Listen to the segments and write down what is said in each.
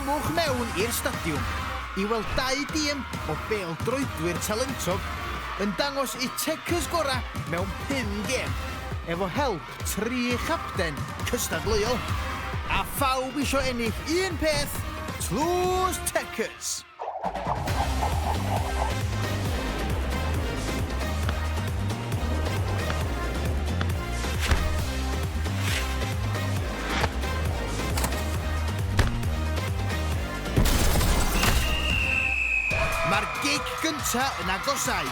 Llamwch mewn i'r stadiwm i weld dau dîm o bêl-droedwyr talentog yn dangos eu tecys gorau mewn pum gêm, efo help tri chapten cystadleuol. A phawb isio ennill un peth, Tlws Tecys! Mae'r gic gynta yn agosáu.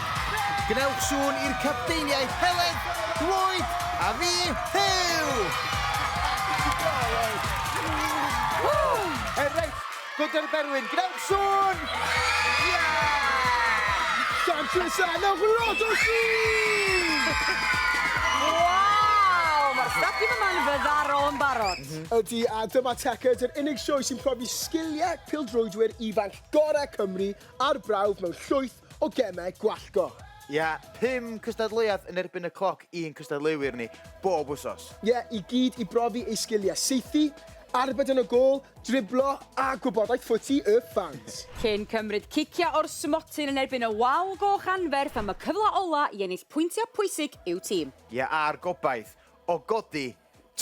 Gwnewch sŵn i'r capteiniaid Heledd, Lloyd a fi, Huw! Reit, Godre'r Berwyn, gwnewch sŵn! Llantrisant, newch lot o sŵn! Waw! Mae'r stadiwm yma'n fyddarol yn barod. Ydy, a dyma Techers, yr unig sioe sy'n profi sgiliau pêl-droedwyr ifanc gorau Cymru ar brawf mewn llwyth o gemau gwallgo. Ia, pum cystadleuaeth yn erbyn y cloc i'n cystadleuwyr ni, bob wsos. Ie, i gyd i brofi eu sgiliau saethu, arbed yn y gôl, driblo a gwybodaeth ffwti y ffans. Cyn cymryd ciciau o'r smotyn yn erbyn y wal goch anferth am y cyfle ola' i ennill pwyntiau pwysig i'w tîm. Ie, a'r gobaith o godi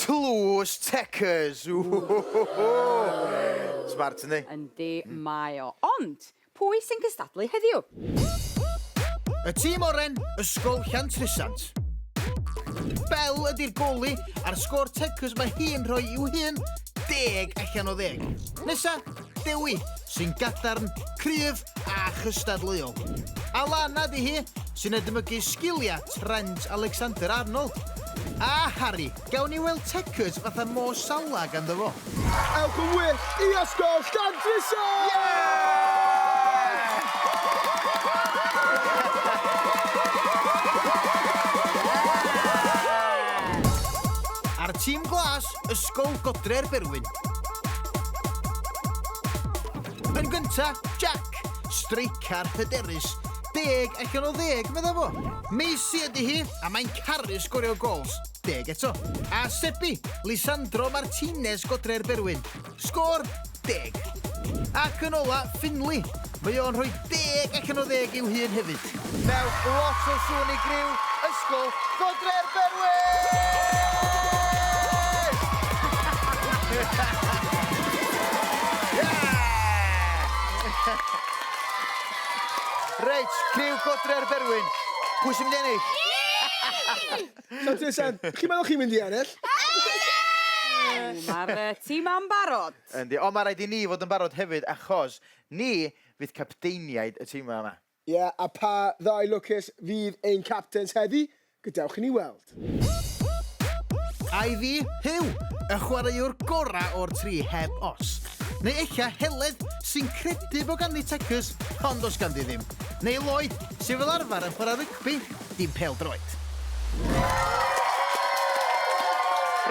tlws Techers! Smart, yndi? Yndi, mae o. Ond, Pwy sy'n cystadlu heddiw? Y tîm oren, Ysgol Llantrisant. Bell ydy'r goli a'r sgôr tecws mae hi'n rhoi i'w hun, deg allan o ddeg. Nesa, Dewi, sy'n gadarn, cryf a chystadleuol. Alana 'di hi, sy'n edmygu sgiliau Trent Alexander-Arnold. A Harry, gawn ni weld tecws fatha Mo Salah ganddo fo. Ewch yn wyllt i Ysgol Llantrisant! A'r tîm glas, Ysgol Godre'r Berwyn. Yn gynta, Jack, streicar hyderus, deg allan o ddeg, medda fo. Maisie ydi hi, a mae'n caru sgorio gols. Deg eto. A Sebi, Lisandro Martinez Godre'r Berwyn. Sgôr, deg. Ac yn ola, Finley. Mae o'n rhoi deg allan o ddeg i'w hun hefyd. Newch lot o sŵn i griw Ysgol Godre'r Berwyn! Reit, criw Godre'r Berwyn. Pwy sy'n mynd i ennill? Llantrisant, chi'n meddwl chi'n mynd i ennill? Mae'r tîm am barod. Yndi, ond mae rhaid i ni fod yn barod hefyd achos ni fydd capteiniaid y tîmau yma. Ie, a pa ddau lwcus fydd ein captains heddi? Gadewch i ni weld. Ai fi, Huw, y chwaraewr gorau o'r tri heb os. Neu ella Heledd, sy'n credu bod ganddi tecws, ond does ganddi ddim. Neu Lloyd, sydd fel arfer yn chwarae rygbi, dim pêl-droed.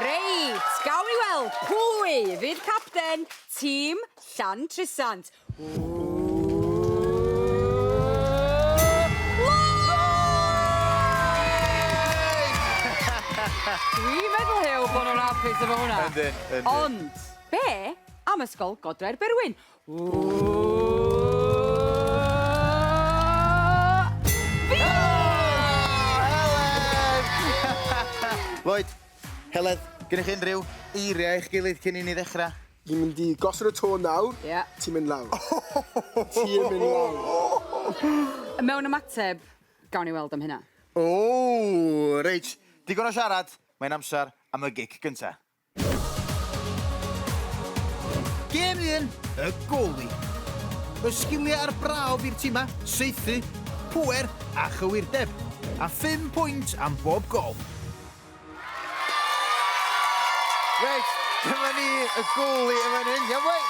Reit, gawn ni weld pwy fydd capten tîm Llantrisant. Dwi'n meddwl, Huw, bod nhw'n hapus efo hwnna. Yndyn, yndyn. Ond, be am Ysgol Godre'r Berwyn? Lloyd, Heledd, gennych chi unrhyw eiriau i'ch gilydd cyn i ni ddechrau? Fi'n mynd i gosod y tôn nawr. Ie. Ti'n mynd lawr. Ti'n mynd lawr. Mewn ymateb, gawn ni weld am hynna. O, reit. Digon o siarad, mae'n amser am y gic gynta. Gêm 1, y goli. Y sgiliau ar brawf i'r timau, saethu, pŵer a chywirdeb. A phum pwynt am bob gôl. Reit, dyma ni, y goli yn fan hyn. Iawn, boi?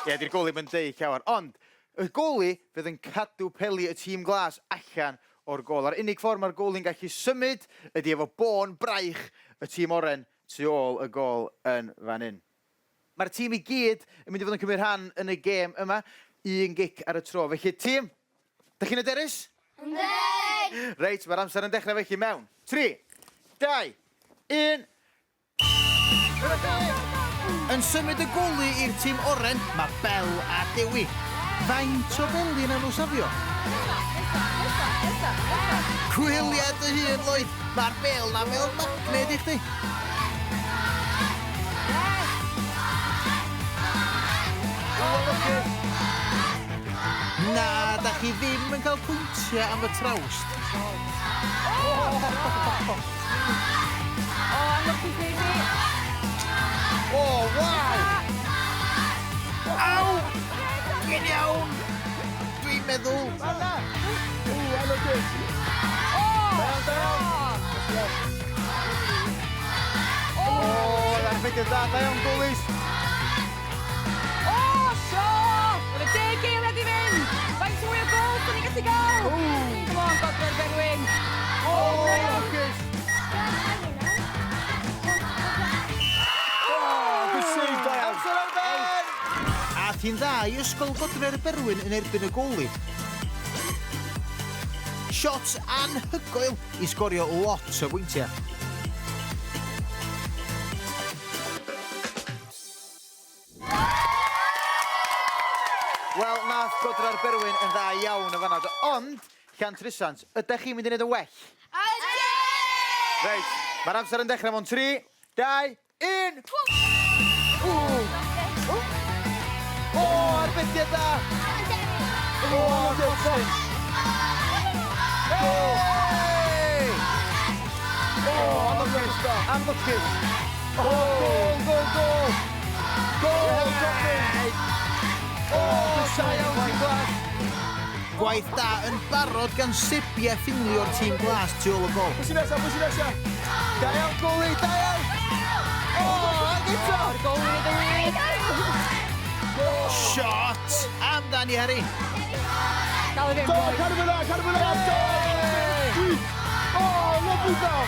Ie, di'r goli ddim yn deud llawer, ond y goli fydd yn cadw peli y tîm glas allan o'r gôl. A'r unig ffordd mae'r goli'n gallu symud ydy efo bôn braich y tîm oren tu ôl y gôl yn fan hyn. Mae'r tîm i gyd yn mynd i fod yn cymryd rhan yn y gêm yma, un gic ar y tro. Felly, tîm, dych chi'n hyderus? Yndyn! Reit, mae'r amser yn dechrau felly mewn 3, 2, 1... Yn symud y goli i'r tîm oren, mae Bel a Dewi. Faint o beli na nhw safio? Gwylia dy hun, Lloyd. Mae'r bel na fel magned i chdi. Na, da chi ddim yn cael pwyntiau am y trawst. O, anlwcus i fi. O, waw! Aw! Dwi'n iawn! Dwi'n meddwl. Ww, anlwcus. O! Da iawn, da iawn. O, arbediad da, da iawn, golis. O, sio! Mae'n y 10 eiliad i fynd! Faint mwy o gols da ni'n gallu gael? Come on, Godre'r Berwyn. O, lwcus. Good save, da iawn. Amser ar ben! A ti'n dda i Ysgol Godre'r Berwyn yn erbyn y goli. Shots anhygoel i sgorio lot o bwyntiau. Wel, nath Godre'r Berwyn yn dda iawn o fanna. Ond, Llantrisant, ydych chi'n mynd i wneud yn well? Ydyn! Reit, mae'r amser yn dechrau mewn 3, 2, 1. O, arbediad da! O, Gosyn! Hey! O, anlwcus, anlwcus. O, gol, gol, gol! Gol, Gosyn! O, da iawn, tîm glas. Gwaith da yn barod gan Sibi a Finley o'r tîm glas tu ôl y gol. Pwy sy'n nesaf, pwy sy'n nesaf? Da iawn, goli, da iawn! O, ag eto! Gol i wneud y wych. Shot! Amdani, Harry. Dal i fynd, Do, boys. cadw fe dda, cadw fe dda. Do! Gwych. Oh, lovely goal.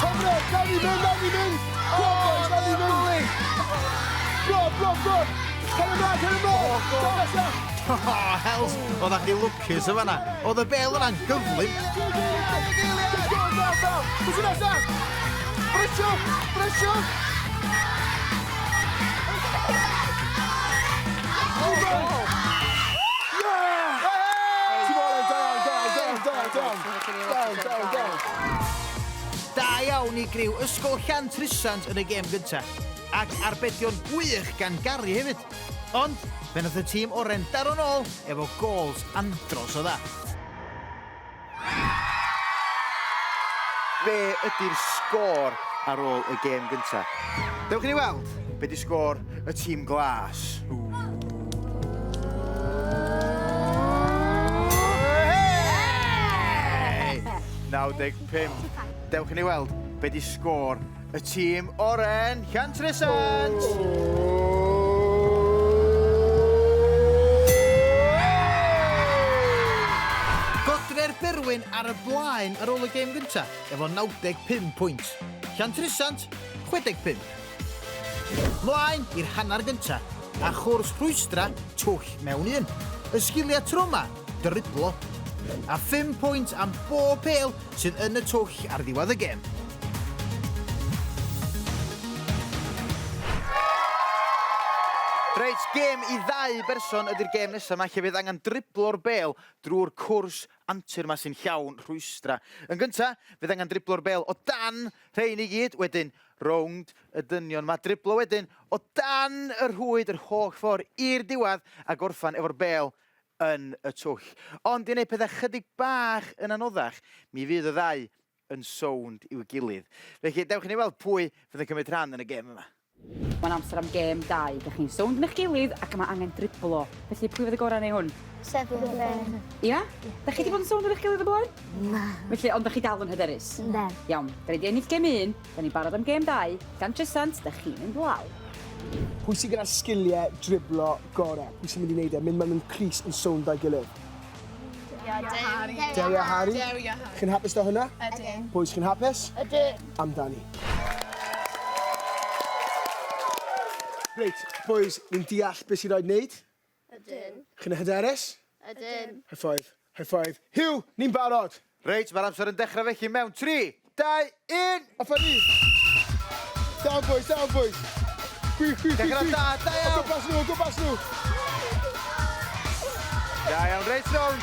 Cofre, nawn ni mynd, nawn ni mynd. Go on, boys, nawn ni mynd. Go, go, go. Cadw ymlaen, cadw ymlaen. Do, nesaf. Oh, hells, oedd chdi lwcus o fanna. Oedd y bel yna'n gyflym. Go, go, go. Pwy sy'n nesaf? Brysiwch, brysiwch. Over. Yeah! Ti'n moyn, da iawn, da iawn, da iawn, da iawn. Da iawn, da iawn, da iawn. Da iawn i griw Ysgol Llantrisant yn y gêm gyntaf. Ac arbedion gwych gan Gary hefyd. Ond, fe nath y tîm oren daro nôl efo gols andros o dda. Be ydy'r sgôr ar ôl y gêm gyntaf? Dewch i ni weld be di sgôr y tîm glas. Hey! 95. Dewch i ni weld be di sgôr y tîm oren Llantrisant. Godre'r Berwyn ar y blaen ar ôl y gêm gyntaf, efo 95 pwynt. Llantrisant, 65. Mlaen i'r hanner gyntaf, a chwrs rhwystra twll mewn un. Y sgiliau tro 'ma, driblo. A 5 pwynt am bob pêl sydd yn y twll ar ddiwedd y gêm. Reit, gêm i ddau berson ydy'r gêm nesaf yma, lle fydd angen driblo'r bêl drwy'r cwrs antur yma sy'n llawn rhwystra. Yn gynta, fydd angen driblo'r bêl o dan rhein i gyd, wedyn rownd y dynion yma, driblo wedyn o dan y rhwyd yr holl ffordd i'r diwedd a gorffan efo'r bêl yn y twll. Ond i wneud pethau chydig bach yn anoddach, mi fydd y ddau yn sownd i'w gilydd. Felly, dewch i ni weld pwy fydd yn cymryd rhan yn y gêm yma. Mae'n amser am gêm 2. Dych chi'n sownd yn eich gilydd ac mae angen driblo. Felly, pwy fydd y gorau neu hwn? Sefyll ben. Ia? Dych chi wedi bod yn sownd yn eich gilydd o blaen? Na. Felly, ond dych chi dal yn hyderus? Yndyn. Iawn, da ni wedi ennill gêm 1, da ni'n barod am gêm 2. Llantrisant, dych chi'n mynd lawr. Pwy sydd gyda sgiliau driblo gorau? Pwy sy'n mynd i wneud e? Mynd mewn yn crys yn sownd â'i gilydd. Dewi. Dewi a Harry. Dewi a Harry. Chi'n hapus da hwnna? Ydyn. Boys, chi'n hapus? Ydyn. Amdani. Reit, boys, ni'n deall beth sy'n rhaid wneud. Ydyn. Chi'n hyderus? Ydyn. High five, high five. Hugh, ni'n barod. Reit, mae'r amser yn dechrau felly mewn 3, 2, 1. Off â ni. Down, boys, down, boys. Gwych, gwych, gwych. Dechrau da, da iawn. O gwmpas nhw, o gwmpas nhw. Da iawn, reit rownd.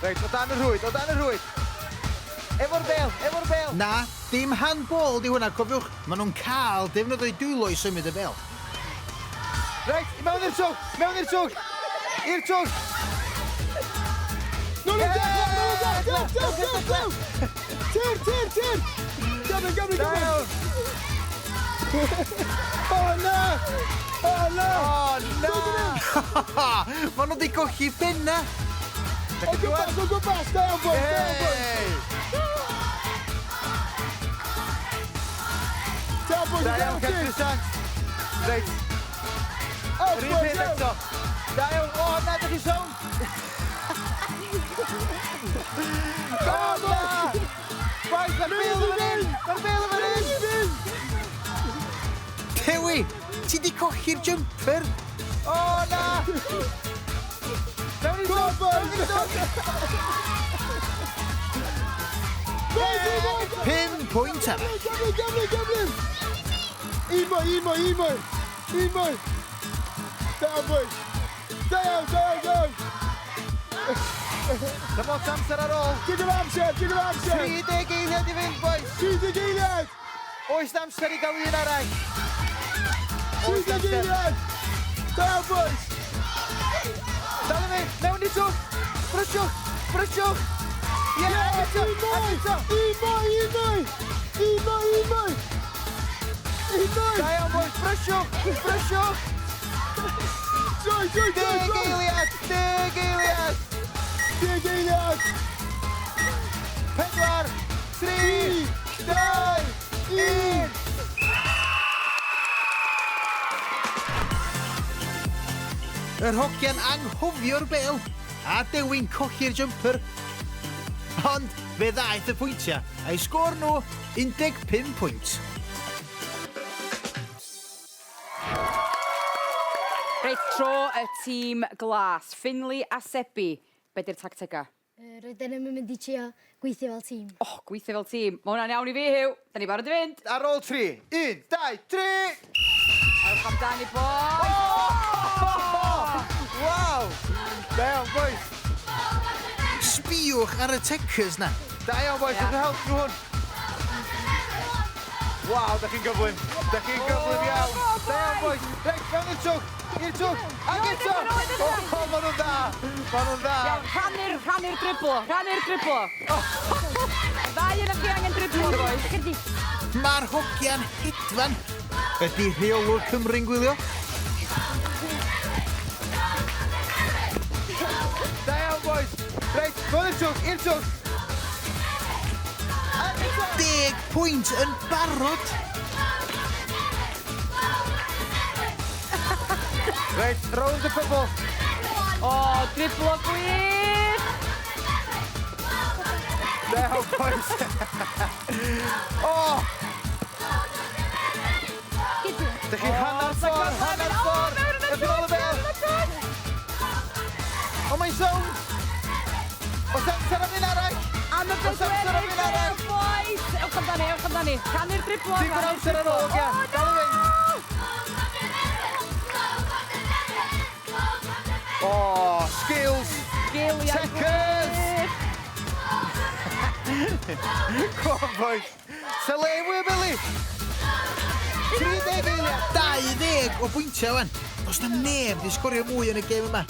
Reit, o dan y rhwyd, o dan y rhwyd. Efo'r bel, efo'r bel. Na, dim handball di hwnna, cofiwch. Maen nhw'n cael defnyddio'u dwylo i symud y bel. Reit, i mewn i'r twll, mewn i'r twll. I'r twll. No, no, dechrau, no, no, dew, dew, dew, dew. Tir, tir, tir. Gymryd, gymryd, Da gymryd. iawn. O, na. O, na. O, na. Maen nhw wedi colli penna. O gwmpas, o gwmpas. Da iawn, boys, da iawn, boys. Hey. Da iawn, boys, Da da iawn, iawn, tir. Llantrissant. Reit, Out, yr un boys, peth out. eto. Da iawn, o, na, dych chi sownd. O, na. Boys, mae'r bel yn fan hyn. Mae'r bel yn fan hyn. Dewi, ti di colli'r jumper. O, na. Mewn i'r Go on, twll, boys. mewn i'r twll. Boys, boys. 5 pwynt arall. Gymryd, gymryd, gymryd. Un mwy, un mwy, un mwy. Un mwy. Da iawn, boys. Da iawn, da iawn, da iawn. Dyma lot amser ar ôl. Digon o amser, digon o amser. 30 eiliad i fynd, boys. 30 eiliad. Oes na amser i gael un arall? 30 eiliad. Da iawn, boys. Dal i fynd, mewn i twll. Brysiwch, brysiwch. Ie, Ie, eto, un mwy. eto. Un mwy, un mwy. Un mwy, un mwy. Un mwy. Da iawn, boys, brysiwch, brysiwch. Droi, droi, droi, 10 droi. eiliad, 10 eiliad. 10 eiliad. 4, 3, 2, 1. Yr hogiau'n anghofio'r bel, a Dewi'n colli'r jumper. Ond fe ddaeth y pwyntiau, a'i sgôr nhw 15 pwynt. Reit, tro y tîm glas. Finley a Sebi. Be di'r tactega? Rydyn ni'n mynd i trio gweithio fel tîm. Oh, gweithio fel tîm. Mae hwnna'n iawn i fi, Huw. Da ni barod i fynd. Ar ôl 3, 1, 2, 3. Ewch amdani, boys. Waw! Da iawn, boys. Sbïwch ar y techers na. Da iawn, boys. Ie. Ydych help drwy hwn. Waw, da chi'n gyflym. Da chi'n gyflym iawn. Da iawn, boys. Reit, mewn i'r twll. I'r twll. Ac eto. O, ma nhw'n dda. Ma nhw'n dda. Iawn, rhannu'r, rhannu'r driblo, rhannu'r driblo. Ddau yn chi angen driblo, boys. Mae'r hogiau'n hedfan. Ydy rheolwr Cymru'n gwylio? Da iawn, boys. Reit, mewn i'r twll. I'r twll. Ac eto. 10 pwynt yn barod. Reit, rownd y pobl. O, driblo gwych. Da iawn, boys. O! Dych chi hanner ffordd, hanner ffordd. Ewch i nôl y bel. O, mae'n sownd. Oes amser am un arall? Am y Oes amser am un arall? boys. Ewch amdani, ewch amdani. Rhannu'r driblo. Digon rhannu'r amser ar ôl, driblo. ie. O, Dal i fynd. O, skills. Sgiliau Checkers. gwych. Go on, boys. Selewu, Billy. 30 eiliad. 20 o bwyntiau wan. Does na neb di sgorio mwy yn y gêm yma.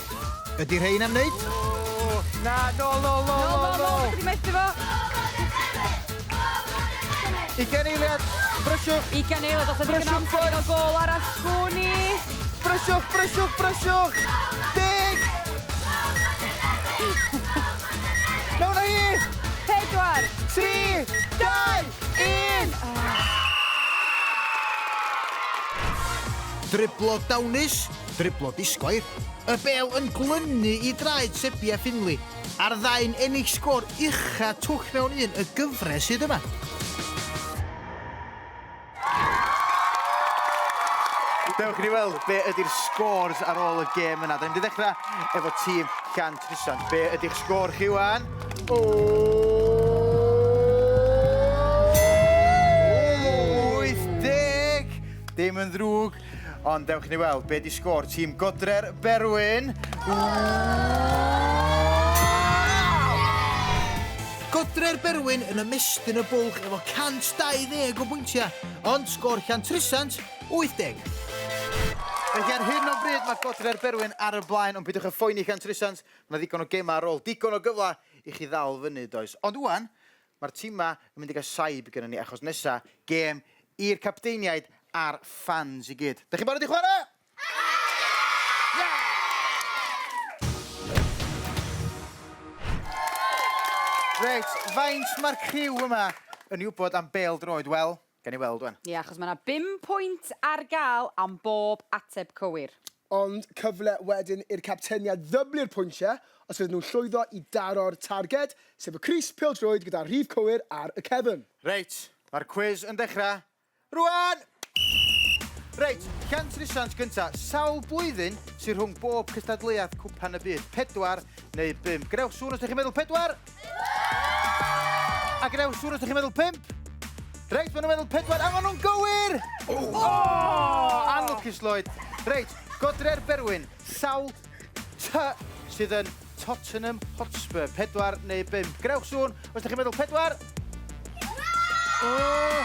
Ydy rhain am wneud? O, na, nôl, nôl, nôl, No, nôl, no, no, nôl. dwi 'di methu fo. 20 eiliad. Brysiwch, 20 eiliad, os ydych yn Brysiwch, amser i gael gôl arall, sgwn i. brysiwch, brysiwch, brysiwch. 10. Mewn â hi. 4, 3, 2, 1. Driblo dawnus, driblo disglair. Y bel yn glynu i draed Sebi a Finley. A'r ddau'n ennill sgôr ucha twll mewn un y gyfres hyd yma. Dewch i ni weld be ydy'r scores ar ôl y gêm yna. Da ni'n mynd i ddechrau efo tîm Llantrisant. Be ydy'ch sgôr chi wan? O! 80! Dim yn ddrwg, ond dewch i ni weld be di sgôr tîm Godre'r Berwyn. Godre'r Berwyn yn ymestyn y bwlch efo 120 o bwyntiau, ond sgôr Llantrisant, 80. Felly ar hyn o bryd mae Godre'r Berwyn ar y blaen, ond peidiwch â phoeni Llantrisant, mae 'na ddigon o gemau ar ôl, digon o gyfle i chi ddal fyny, does? Ond ŵan, Mae'r timau yn mynd i gael saib gynnon ni achos nesa, gêm i'r capteiniaid a'r ffans i gyd. Dach chi'n barod i chwarae? Reit, faint mae'r criw yma yn ei wybod am bêl-droed? Wel, gawn ni weld wan. Ie, achos mae 'na bum pwynt ar gael am bob ateb cywir. Ond cyfle wedyn i'r capteniaid ddyblu'r pwyntiau os fydden nhw'n llwyddo i daro'r targed, sef y crys pêl-droed gyda'r rhif cywir ar y cefn. Reit, mae'r cwis yn dechrau rŵan! Reit, Llantrisant gynta. Sawl blwyddyn sydd rhwng bob cystadleuaeth Cwpan y Byd? Pedwar neu bump? Gwnewch sŵn os ydych chi'n meddwl pedwar! A gwnewch sŵn os ydych chi'n meddwl pump! Reit, maen nhw'n meddwl pedwar, a maen nhw'n gywir! Oh! Anlwcus Lloyd. Reit, Godre'r Berwyn, sawl T sydd yn Tottenham Hotspur, pedwar neu bump. Gwnewch sŵn os ydych chi'n meddwl pedwar. Oh!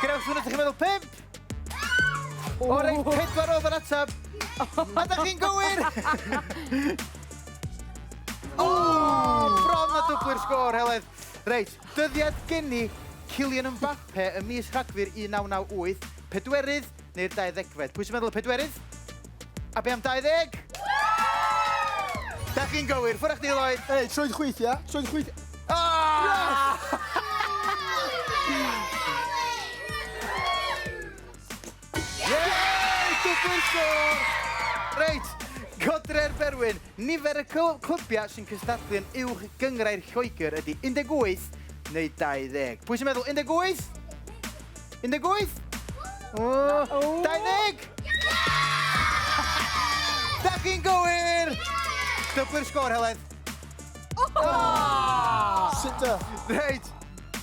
Gwnewch sŵn os ydych chi'n meddwl pump. O, reit, pedwar oedd yr ateb. A da chi'n gywir! O, bron a dwblu'r sgôr, Heledd. Reit, dyddiad geni Kylian Mbappe ym mis Rhagfyr 1998, pedwerydd neu'r dauddegfed? Pwy sy'n meddwl y pedwerydd? A be am 20? Da chi'n gywir, ffwrdd â chdi Lloyd. Ei, troed chwith, ia? Troed chwith. Ah! Yay! Dwbl sgôr! Reit, Godre'r Berwyn. Nifer y clybiau sy'n cystadlu yn uwch gynghrair Lloegr ydy 18 neu 20. Pwy sy'n meddwl 18? 18? O, 20? Da chi'n gywir! Dyblu'r sgôr, Heledd. Sit da. Reit,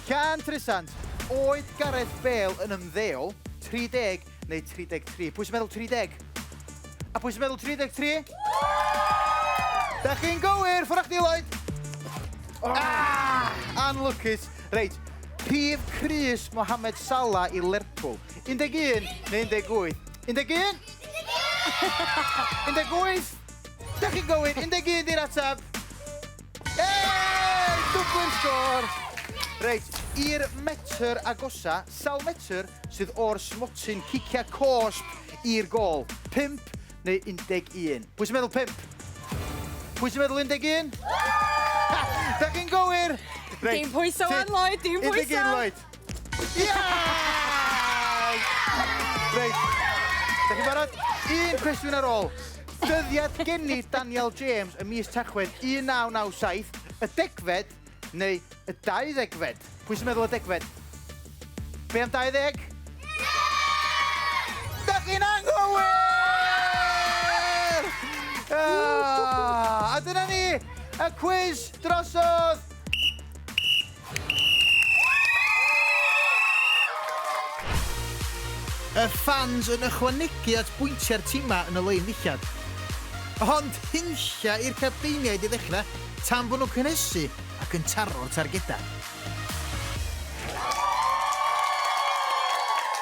Llan Trisant, oed Gareth Bale yn ymddeol, 30 neu 33? Pwy sy'n meddwl 30? A pwy sy'n meddwl 33? Da chi'n gywir, ffwrdd â chdi Lloyd! Ah, anlwcus. Reit, rhif crys Mohamed Salah i Lerpwl. 11 neu 18? 11? 18? Da chi'n gywir, 11 di'r ateb. Hey! Dwblu'r sgôr! Reit, i'r metr agosa, sawl metr sydd o'r smotyn cicia cosb i'r gôl? 5 neu 11? Pwy sy'n meddwl 5? Pwy sy'n meddwl 11? Da chi'n gywir! Reit, Dim pwyso wan, Lloyd, dim pwyso! 11, Lloyd. Yes! Reit, da chi'n barod? Un cwestiwn ar ôl. Dyddiad geni Daniel James ym mis Tachwedd 1997, y degfed neu y dauddegfed? Pwy sy'n meddwl y degfed? Be am 20? Da chi'n anghywir! Ah, a dyna ni, y cwis drosodd! Y ffans yn ychwanegu at bwyntiau'r timau yn y lein ddillad. Ond hunlla i'r capteiniaid i ddechrau tan bod nhw'n cynhesu ac yn taro'r targedau.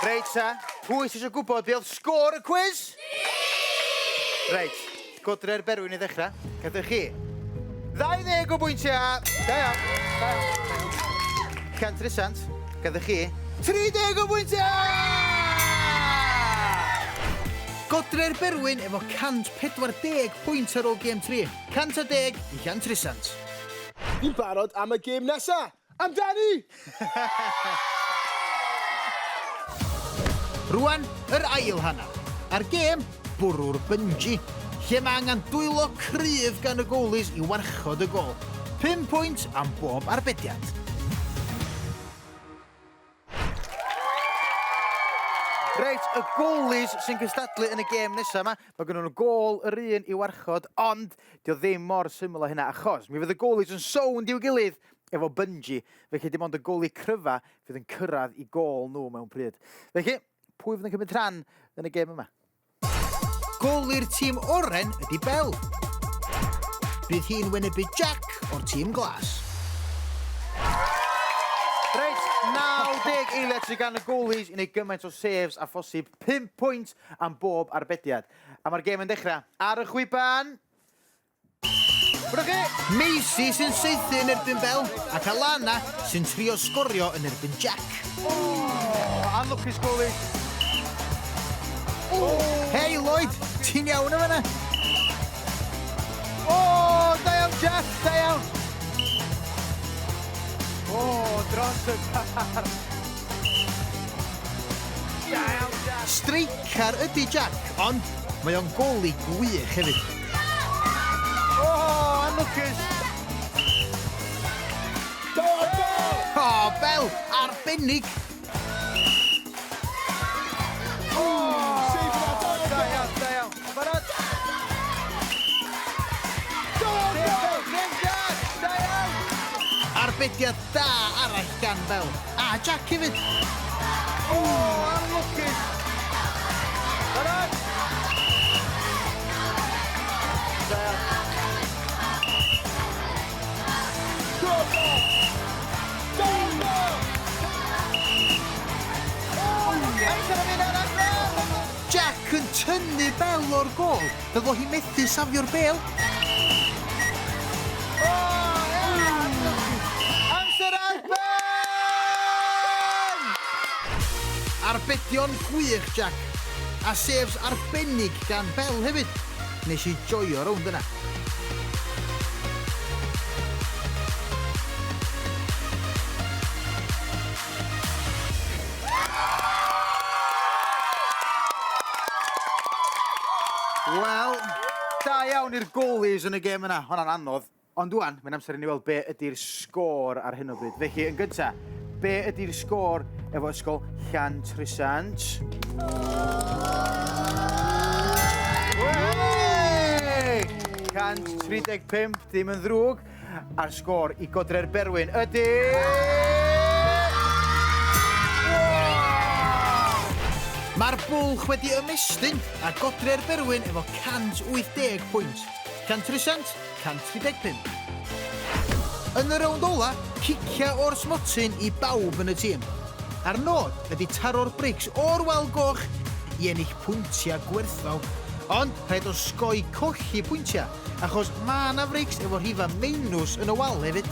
Reit ta, pwy sydd eisiau gwybod be oedd sgôr y cwis? Reit, Godre'r Berwyn i ddechrau. Cadwch chi 20 o bwyntiau. Da iawn. Da iawn. Llantrisant, gadwch chi 30 o bwyntiau! Godre'r Berwyn efo 140 pwynt ar ôl gêm 3. 110 i Llantrisant. Fi'n barod am y gêm nesa! Amdani! Rwan, yr ail hanner. A'r gêm, bwrw'r bungee, lle mae angen dwylo cryf gan y goalies i warchod y gôl. 5 pwynt am bob arbediad. Reit, y goalies sy'n cystadlu yn y gêm nesaf yma. Mae gen nhw gôl yr un i warchod, ond dio ddim mor syml â hynna, achos mi fydd y goalies yn sownd i'w gilydd efo bungee, felly dim ond y goalie cryfa fydd yn cyrraedd i gôl nhw mewn pryd. Felly, pwy fydd yn cymryd rhan yn y gêm yma. Goli'r tîm oren ydy Bel. Bydd hi'n wynebu Jack o'r tîm glas. Reit, 90 eiliad sydd gan y goalies i wneud gymaint o saves a phosib, 5 pwynt am bob arbediad. A mae'r gêm yn dechrau ar y chwiban. Bwrw chi! Maisie sy'n saethu yn erbyn Bel ac Alana sy'n trio sgorio yn erbyn Jack. Oh, anlwcus goalie. Hei Lloyd, ti'n iawn yn fan'na? O, da iawn Jack, da iawn. O, dros y bar. Da iawn Jack. Streicar ydy Jack, ond mae o'n goli gwych hefyd. O, anlwcus. Da iawn, Bel! O, Bel, arbennig. Save yna, da iawn, Da Bel! iawn, da iawn. Barod? Da iawn, Bel! Dim Jack, da iawn. Arbediad da arall gan Bel. A Jack hefyd. O, anlwcus. Barod? Da iawn. Da iawn, Bel! Da iawn, Bel! Amser am un arall, na! Jack yn tynnu Bel o'r gôl, fel bo hi methu safio'r bel. O, anlwcus. Amser ar ben! Arbedion gwych, Jack. A saves arbennig gan Bel hefyd. Nes i joio rownd yna. Wel, da iawn i'r goalies yn y gêm yna. Hwnna'n anodd. Ond wan, mae'n amser i ni weld be ydy'r sgôr ar hyn o bryd. Felly, yn gynta, be ydy'r sgôr efo ysgol Llantrisant? Wey! 135, ddim yn ddrwg. A'r sgôr i Godre'r Berwyn ydy... Mae'r bwlch wedi ymestyn a Godre'r Berwyn efo 180 pwynt. Llantrisant, 135. Yn y rownd ola, cicia o'r smotyn i bawb yn y tîm. A'r nod ydy taro'r brics o'r wal goch i ennill pwyntiau gwerthfawr. Ond rhaid osgoi colli pwyntiau, achos mae yna frics efo rhifa meinws yn y wal hefyd.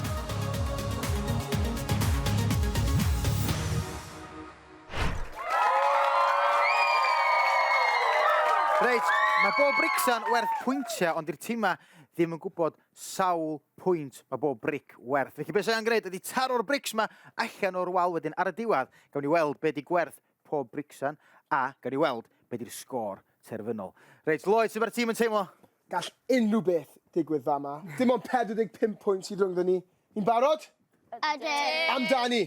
Reit, mae bob bricsan werth pwyntiau, ond di'r tîma ddim yn gwybod sawl pwynt mae bob bric werth. Felly beth sy'n angen gwneud ydy taro'r brics ma allan o'r wal wedyn ar y diwedd. Gawn ni weld be di gwerth pob bricsan a gawn ni weld be di'r sgôr terfynol. Reit, Lloyd, sut mae'r tîm yn teimlo? Gall unrhyw beth digwydd fama. Dim ond 45 pwynt sydd rhyngddon ni. Ni'n barod? Ydyn. Amdani!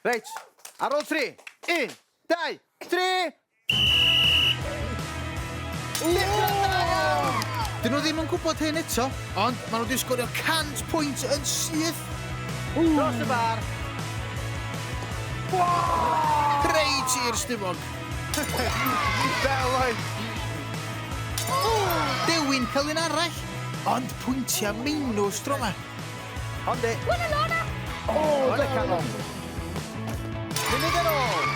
Reit, ar ôl 3, 1, 2, 3... Dyn nhw ddim yn gwybod hyn eto, ond maen nhw wedi sgorio 100 pwynt yn syth. Dros y bar. Reit i'r stumog. Bel, Lloyd. Dewin cael un arall, ond pwyntiau meinws tro yma. Ond e. O, Yn y canol. Munud ar ôl.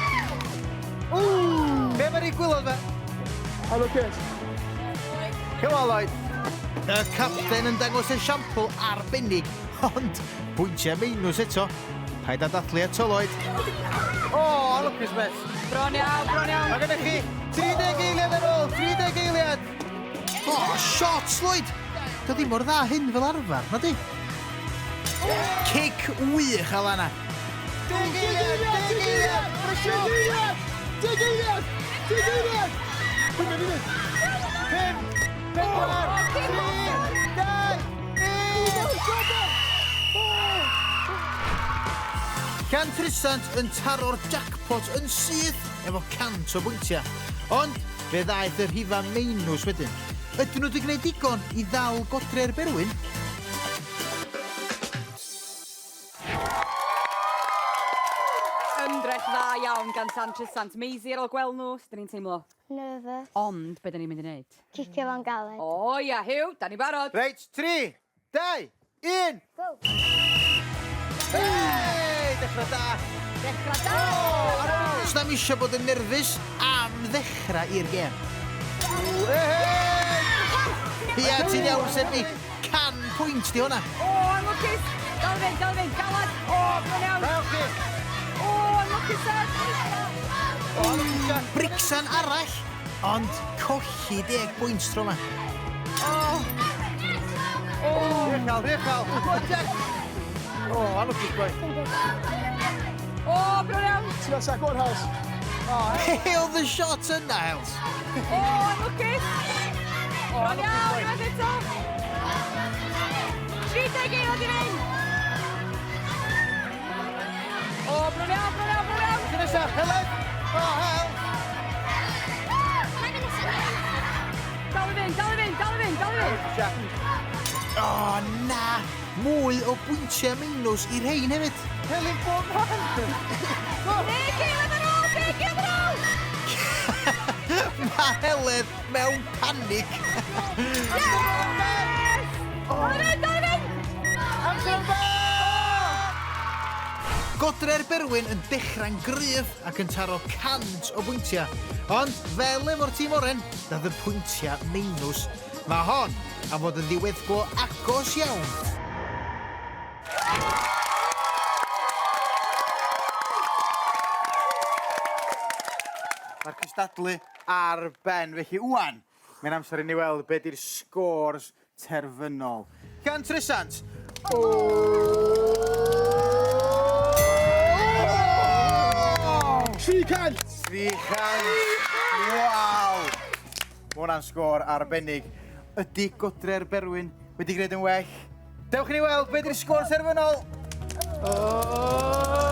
Be mae'r ei gwylod fe? Anlwcus. Come on, Lloyd. Y capten yn dangos esiampl arbennig, ond pwyntiau meinws eto. Paid â dathlu eto, Lloyd. O, anlwcus, met. Bron iawn, bron iawn. Mae gennych chi 30 eiliad ar ôl, 30 eiliad. O, shots, Lloyd! Dio ddim mor dda hyn fel arfer, na di? Cic wych, Alana. 10 eiliad, 10 eiliad. Deg eiliad! Deg eiliad! Deg eiliad! Dwi'n mynd i fynd. 5, 4, 3, 2, 1. Llantrisant yn taro'r jackpot yn syth efo 100 o bwyntiau. Ond fe ddaeth y rhifa meinws wedyn. Ydyn nhw wedi gwneud digon i ddal Godre'r Berwyn? Ymdrech dda iawn iawn gan Llantrisant. Maisie, ar ôl gweld nhw, sut 'dan ni'n teimlo? Nervous. Ond, be 'dan ni'n mynd i wneud? Cicio fo'n galed. O ia, Huw, 'dan ni'n barod. Reit, 3, 2, 1. Go! Hey! Dechrau da. Dechrau da! Sna'm isio bod yn nerfus am ddechrau i'r gêm. Hey! Ia, ti'n iawn, Sydney. 100 pwynt di hwnna. O, anlwcus! Dal i fynd, dal i fynd, galad! O, bron iawn! Da iawn chdi. O, anlwcus, Seb! O, anlwcus, Jack. Bricsan arall, ond colli 10 bwynt tro 'ma. Rhy uchel, rhy uchel. Go on, Jack. O, anlwcus, boi. O, bron iawn! Ti'n nesa, go on, Hels. Be oedd y shot yna, Els? O, anlwcus! Bron iawn, unwaith eto! 30 eiliad i fynd! O, bron iawn, bron iawn, bron iawn! Ti'n nesa, Helen. O, Hel. Dal i fynd, dal i fynd, dal i fynd, dal i fynd! Jack. O, na! Mwy o bwyntiau minws i'r rhein hefyd. Helen bob man. 10 eiliad ar ôl, 10 eiliad ar ôl! Mae Heledd mewn panig. Yes! Dal i fynd, dal i fynd! Amser am ben! Godre'r Berwyn yn dechrau'n gryf ac yn taro 100 o bwyntiau. Ond fel efo'r tîm oren, dath y pwyntiau minws. Mae hon am fod yn ddiweddglo agos iawn. Mae'r cystadlu ar ben, felly ŵan, mae'n amser i ni weld be di'r scores terfynol. Llantrisant! O! 300! 300! Waw! Mae hwnna'n sgôr arbennig. Ydy Godre'r Berwyn wedi gwneud yn well? Dewch i ni weld be di'r sgôr terfynol! O!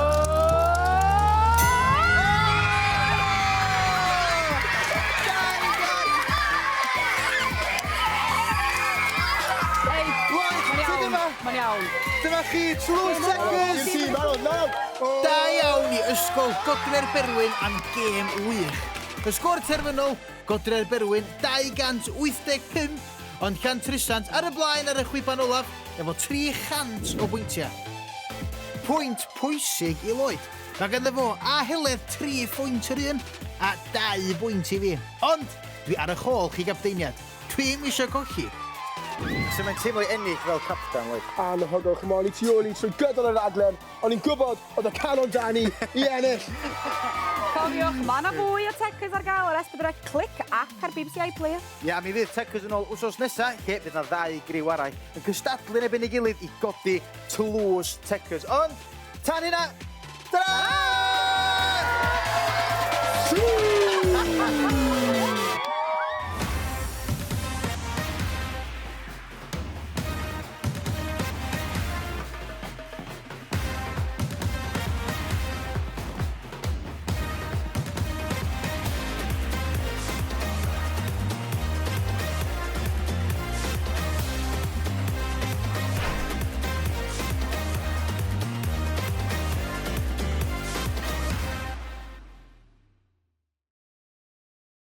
Ei, Lloyd, mae'n ti iawn, dyma? mae'n iawn. Dyma chi, Tlws Checkers! Tîm, barod, nawr! Da iawn i Ysgol Godre'r Berwyn am gêm wych. Y sgôr terfynol, Godre'r Berwyn 285, ond Llantrisant ar y blaen ar y chwiban olaf efo 300 o bwyntiau. Pwynt pwysig i Lloyd. Mae ganddo fo a Heledd 3 phwynt yr un a 2 bwynt i fi. Ond dwi ar y chôl chi gapteiniad. Dwi'm eisiau colli. Sut mae'n teimlo i ennill fel captan, Lloyd? Anhygoel, ch'mo, o'n i tu ôl i trwy gydol y raglen, o'n i'n gwybod oedd y calon 'da ni i ennill. Cofiwch, mae yna fwy o Techers ar gael ar S4C Clic ac ar BBC iPlayer. Ia, mi fydd Techers yn ôl wsos nesaf, lle fydd na ddau griw arall yn cystadlu yn erbyn ei gilydd i godi tlws Techers. Ond, tan hynna, ta-ra! Tŵ!